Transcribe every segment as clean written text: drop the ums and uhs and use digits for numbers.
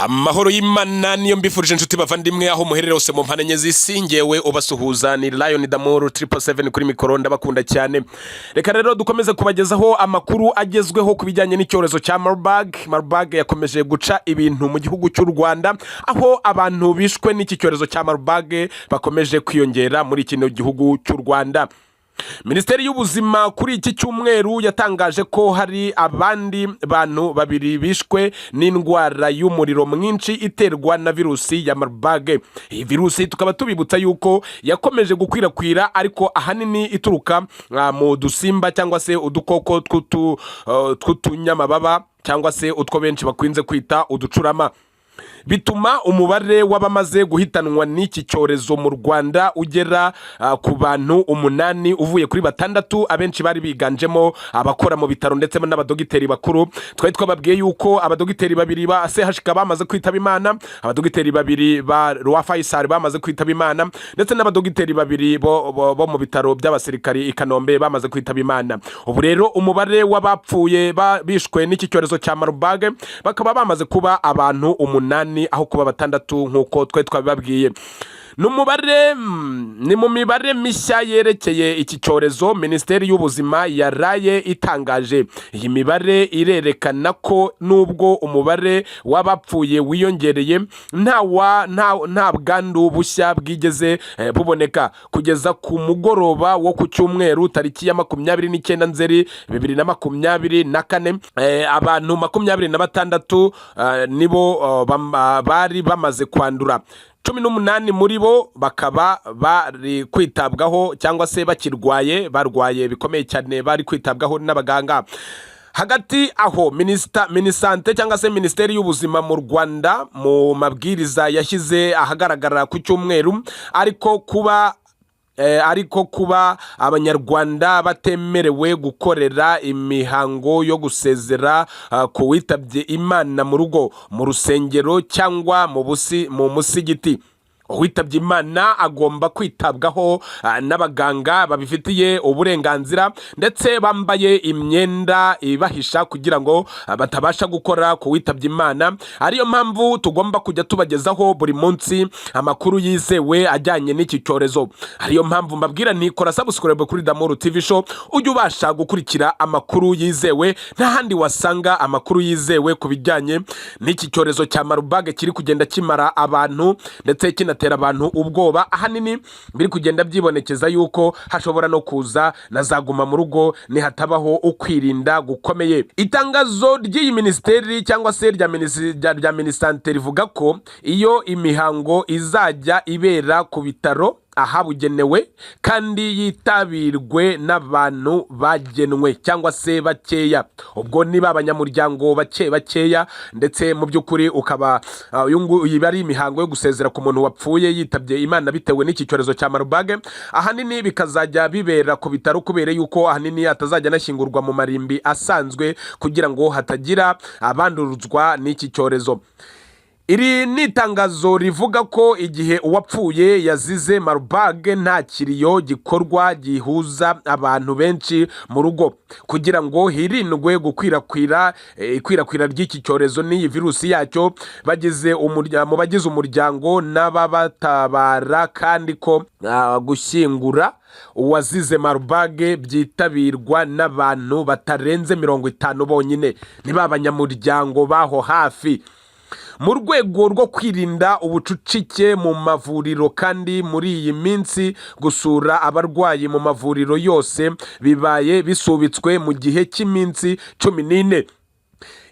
Amahoro y'Imana niyo mbifurije, inshuti bavandimwe, aho muherereye hose mu mpande enye z'isi. Ngewe ubasuhuza ni Lion Damuru 777 kuri mikoro. Ndabakunda cyane. Reka rero dukomeze kubagezaho amakuru agezweho ku bijyanye n'icyorezo cya Marburg. Marburg yakomeje guca ibintu mu gihugu cy'u Rwanda, aho abantu bishwe n'iki cyorezo cya Marburg bakomeje kwiyongera muri kino gihugu cy'u Rwanda. Minisiteri y'Ubuzima kuri iki cyumweru yatangaje ko hari abandi bantu babiri bishwe n'indwara y'umuriro mwinshi iterwa na virusi ya Marburg. Iyi virusi tukaba tubibutsa yuko yakomeje gukwirakwira, ariko ahanini ituruka mu dusimba cyangwa se udukoko tw'utunyamababa cyangwa se utwo benshi bakunze kwita uducurama, bituma umubare w'abamaze guhitanwa n'iki cyorezo mu Rwanda ugera ku bantu umunani, uvuye kuri batandatu. Abenshi bari biganjemo abakora mu bitaro ndetse n'abadogiteri bakuru. Twari twababwiye yuko abadogiteri babiri ba CHK bamaze kwitaba Imana, abadogiteri babiri ba Roi Faisal bamaze kwitaba Imana, ndetse n'abadogiteri babiri bo mu bitaro by'abasirikari i Kanombe bamaze kwitaba Imana. Ubu rero umubare w'abapfuye bishwe n'iki cyorezo cya Marburg bakaba bamaze kuba abantu umunani aho kuba batandatu nk'uko twari twabibabwiye. Ni umubare ni mu mibare mishya yerekeye iki cyorezo Minisiteri y'Ubuzima yaraye itangaje. Iyi mibare irerekana ko nubwo umubare w'abapfuye wiyongereye, nta bwandu bushya bwigeze buboneka kugeza ku mugoroba wo ku cyumweru tariki ya 29 Nzeri 2024. Abantu 26 nibo bari bamaze kwandura, 18 muri bo bakaba bari kwitabwaho cyangwa se bakirwaye, barwaye bikomeye cyane, bari kwitabwaho n'abaganga. Hagati aho, minisita Minisante cyangwa se Minisiteri y'Ubuzima mu Rwanda, mu mabwiriza yashyize ahagaragara ku cyumweru, ariko kuba Abanyarwanda batemerewe gukorera imihango yo gusezera ku witabye Imana mu rugo, mu rusengero cyangwa mu musigiti. Uwitabye Imana agomba kwitabwaho n'abaganga babifitiye uburenganzira ndetse bambaye imyenda ibahisha kugira ngo batabasha gukora ku witabye Imana. Ariyo mpamvu tugomba kujya tubagezaho buri munsi amakuru yizewe ajyanye n'iki cyorezo. Ariyo mpamvu mbabwira nti: "Kora subscribe kuri Damuru TV Show, ujye ubasha gukurikira amakuru yizewe." Nta handi wasanga amakuru yizewe ku bijyanye n'iki cyorezo cya Marburg kiri kugenda kimara abantu ndetse kinatera abantu ubwoba. Ahanini biri kugenda byibonekeza yuko hashobora no kuza na za guma mu rugo nihatabaho ukwirinda gukomeye. Itangazo ry'iyi minisiteri cyangwa se rya Minisante rivuga ko iyo imihango izajya ibera ku bitaro ahabugenewe kandi yitabirwe n'abantu bagenwe cyangwa se bakeya. Ubwo niba abanyamuryango bake bakeya, ndetse mu by'ukuri ukaba uyu nguyu iba ari imihango yo gusezera ku muntu wapfuye yitabye Imana bitewe n'iki cyorezo cya Marburg, ahanini bikazajya bibera ku bitaro, kubera yuko ahanini atazajya anashyingurwa mu marimbi asanzwe kugira ngo hatagira abanduruzwa n'iki cyorezo. Iri ni itangazo rivuga ko igihe uwapfuye yazize Marburg nta kiriyo gikorwa gihuza abantu benshi mu rugo, kugira ngo hirindwe gukwirakwira ikwirakwira ry'iki cyorezo n'iyi virusi yacyo mu bagize umuryango n'ababatabara, kandi ko gushyingura uwazize Marburg byitabirwa n'abantu batarenze 50 bonyine, niba abanyamuryango b'aho hafi, mu rwego rwo kwirinda ubucucike mu mavuriro. Kandi muri iyi minsi gusura abarwayi mu mavuriro yose bibaye bisubitswe mu gihe cy'iminsi 14.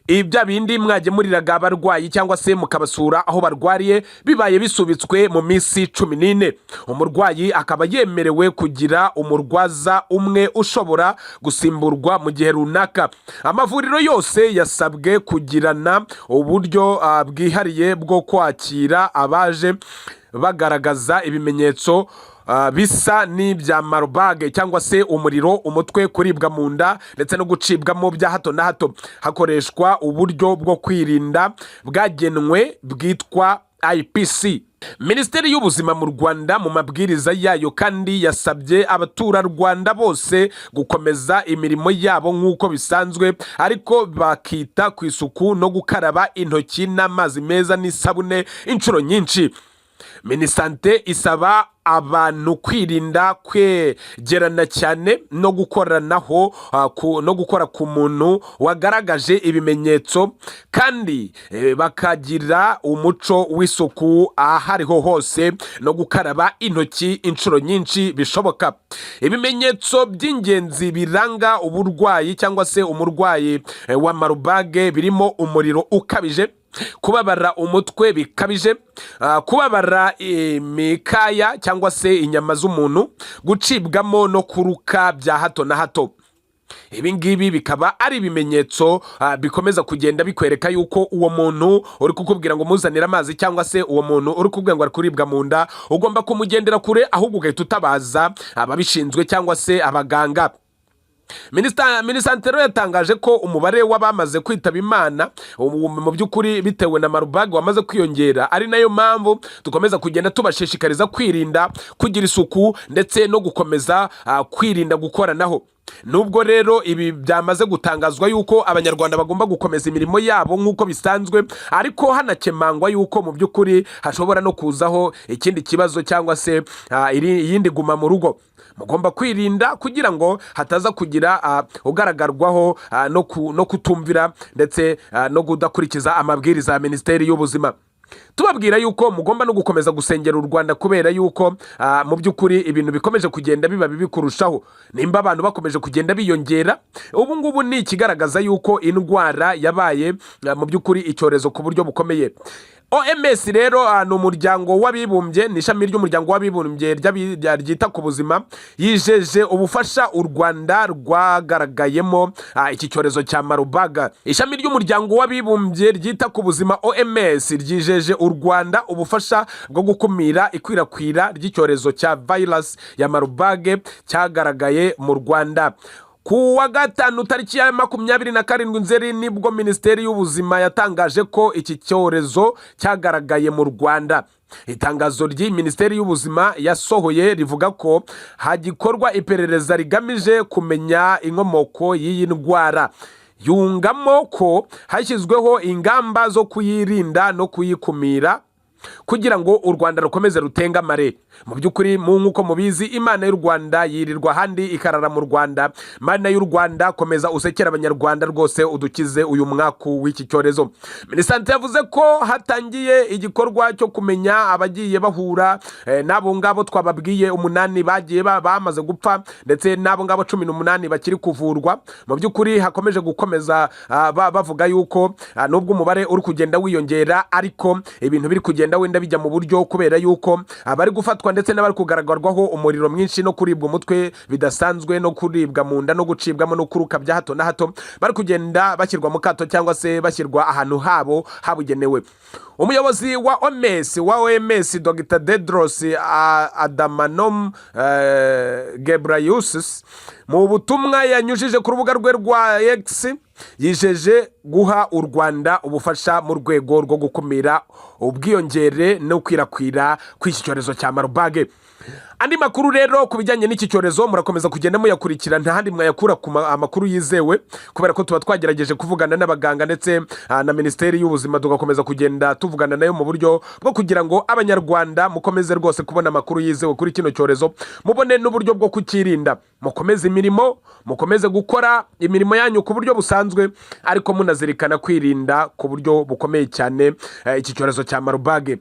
Ibya bindi mwagemuriraga abarwayi cyangwa se mukabasura aho barwariye bibaye bisubitswe mu minsi 14. Umurwayi akaba yemerewe kugira umurwaza umwe ushobora gusimburwa mu gihe runaka. Amavuriro yose yasabwe kugirana uburyo bwihariye bwo kwakira abaje bagaragaza ibimenyetso bisa n'ibya Marburg cyangwa se umuriro, umutwe, kuribwa mu nda ndetse no gucibwamo bya hato na hato, hakoreshwa uburyo bwo kwirinda bwagenwe bwitwa IPC. Minisiteri y'Ubuzima mu Rwanda mu mabwiriza yayo kandi yasabye abaturarwanda bose gukomeza imirimo yabo nk'uko bisanzwe, ariko bakita ku isuku no gukaraba intoki n'amazi meza n'isabune inshuro nyinshi. MINISANTE isaba abantu kwirinda kwegerana cyane no gukoranaho no gukora ku muntu wagaragaje ibimenyetso, kandi bakagira umuco w'isuku aho ariho hose no gukaraba intoki inshuro nyinshi bishoboka. Ibimenyetso by'ingenzi biranga uburwayi cyangwa se umurwayi wa Marburg birimo umuriro ukabije, kubabara umutwe bikabije, kubabara imikaya cyangwa se inyama z'umuntu, gucibwamo no kuruka bya hato na hato. Ibi ngibi bikaba ari ibimenyetso bikomeza kugenda bikwereka yuko uwo muntu uri kukubwira ngo muzanire amazi, cyangwa se uwo muntu uri kukubwira ngo ari kuribwa mu nda, ugomba kumugendera kure, ahubwo ugahita utabaza ababishinzwe cyangwa se abaganga. MINISANTE rero yatangaje ko umubare w'abamaze kwitaba Imana ubu mu by'ukuri bitewe na Marburg wamaze kwiyongera, ari nayo mpamvu dukomeza kugenda tubashishikariza kwirinda, kugira isuku ndetse no gukomeza kwirinda gukoranaho. Nubwo rero ibi byamaze gutangazwa yuko Abanyarwanda bagomba gukomeza imirimo yabo nk'uko bisanzwe, ariko hanakemangwa yuko mu by'ukuri hashobora no kuzaho ikindi kibazo cyangwa se iyindi guma mu rugo. Mugomba kwirinda kugira ngo hataza kugira ugaragarwaho no kutumvira ndetse no kudakurikiza amabwiriza ya Minisiteri y'Ubuzima. Tubabwira yuko mugomba no gukomeza gusengera u Rwanda, kubera yuko mu by'ukuri ibintu bikomeje kugenda biba bibi kurushaho. Nimba abantu bakomeje kugenda biyongera ubu ngubu, ni ikigaragaza yuko indwara yabaye mu by'ukuri icyorezo ku buryo bukomeye. OMS rero ni umuryango w'abibumbye, ni ishami ry'Umuryango w'Abibumbye ryita ku buzima, yijeje ubufasha u Rwanda rwagaragayemo iki cyorezo cya Marburg. Ishami ry'Umuryango w'Abibumbye ryita ku buzima, OMS, ryijeje u Rwanda ubufasha bwo gukumira ikwirakwira ry'icyorezo cya virus ya Marburg cyagaragaye mu Rwanda. Ku wa gatanu tariki ya 27 Nzeri nibwo Minisiteri y'Ubuzima yatangaje ko iki cyorezo cyagaragaye mu Rwanda. Itangazo ry'iyi Minisiteri y'Ubuzima yasohoye rivuga ko hagikorwa iperereza rigamije kumenya inkomoko y'iyi ndwara. Yungamo ko hashyizweho ingamba zo kuyirinda no kuyikumira kugira ngo u Rwanda rukomeze rutengamare. Mu by'ukuri mu nk'uko mubizi, Imana y'u Rwanda yirirwa ahandi ikarara mu Rwanda. Mana y'u Rwanda, komeza usekere Abanyarwanda rwose, udukize uyu mwaku w'iki cyorezo. MINISANTE yavuze ko hatangiye igikorwa cyo kumenya abagiye bahura n'abo ngabo twababwiye umunani bagiye bamaze gupfa, ndetse n'abo ngabo 18 bakiri kuvurwa. Mu by'ukuri hakomeje gukomeza bavuga yuko nubwo umubare uri kugenda wiyongera, ariko ibintu biri kugenda wenda bijya mu buryo, kubera yuko abari gufatwa ndetse n'abari kugaragarwaho umuriro mwinshi no kuribwa umutwe bidasanzwe no kuribwa mu nda no gucibwamo no kuruka bya hato na hato bari kugenda bashyirwa mu kato cyangwa se bashyirwa ahantu habo habugenewe. Umuyobozi wa OMS, Dr Tedros Adhanom Ghebreyesus, mu butumwa yanyujije ku rubuga rwe rwa X, yijeje guha u Rwanda ubufasha mu rwego rwo gukumira ubwiyongere no kwirakwira kw'iki cyorezo cya Marburg. Andi makuru rero ku bijyanye n'iki cyorezo murakomeza kugenda muyakurikira, nta handi mwayakura ku amakuru yizewe, kubera ko tuba twagerageje kuvugana n'abaganga ndetse na Minisiteri y'Ubuzima, tugakomeza kugenda tuvugana nayo mu buryo bwo kugira ngo Abanyarwanda mukomeze rwose kubona amakuru yizewe kuri kino cyorezo, mubone n'uburyo bwo kukirinda. Mukomeze imirimo, mukomeze gukora imirimo yanyu ku buryo busanzwe, ariko munazirikana kwirinda ku buryo bukomeye cyane iki cyorezo cya Marburg.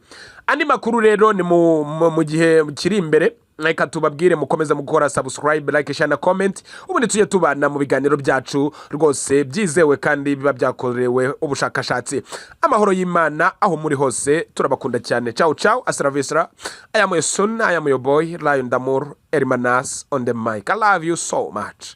Andi makuru rero ni mu gihe kiri imbere. Reka tubabwire mukomeze mu gukora subscribe, like, share na comment, ubundi tujye tubana mu biganiro byacu rwose byizewe kandi biba byakorewe ubushakashatsi. Amahoro y'Imana aho muri hose, turabakunda cyane. Ciao ciao, hasta la vista. I am your son, I am your boy, Lion Damour Elmanas on the mic. I love you so much.